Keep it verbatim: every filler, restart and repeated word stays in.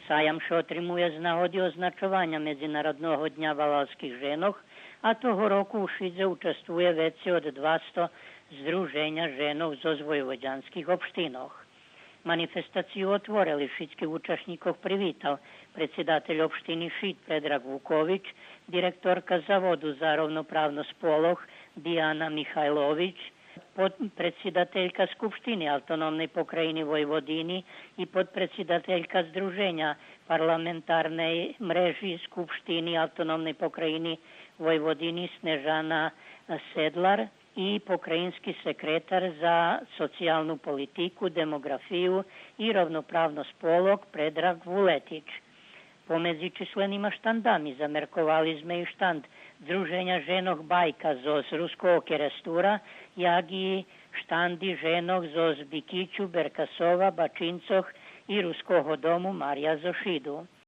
Саям ше отримує з нагоди означованя Медзинародного дня валалских женох, а того року у Шидзе участвує вецей од двасто здруженя женох зоз войводянских општинох. Манифестацию отворел и шицких учашнїкох привитал предсидатель општини Шид Предраг Вукович, директорка Заводу за ровноправносц полох Дияна Михайлович, подпредсидателька Скупштини Автономней Покраїни Войводини и подпредсидателька Здруженя Парламентарней мрежи Скупштини Автономней Покраїни Войводини Снежана Седлар и покраїнски секретар за социялну политику, демоґрафию и ровноправносц полох Предраг Вулетич. Помедзи численима штандами замерковали зме и штанд Здруженя женох Байка зоз Руского Керестура, як и штанди женох зоз Бикичу, Беркасова, Бачинцох и Руского дому Мария зоз Шиду.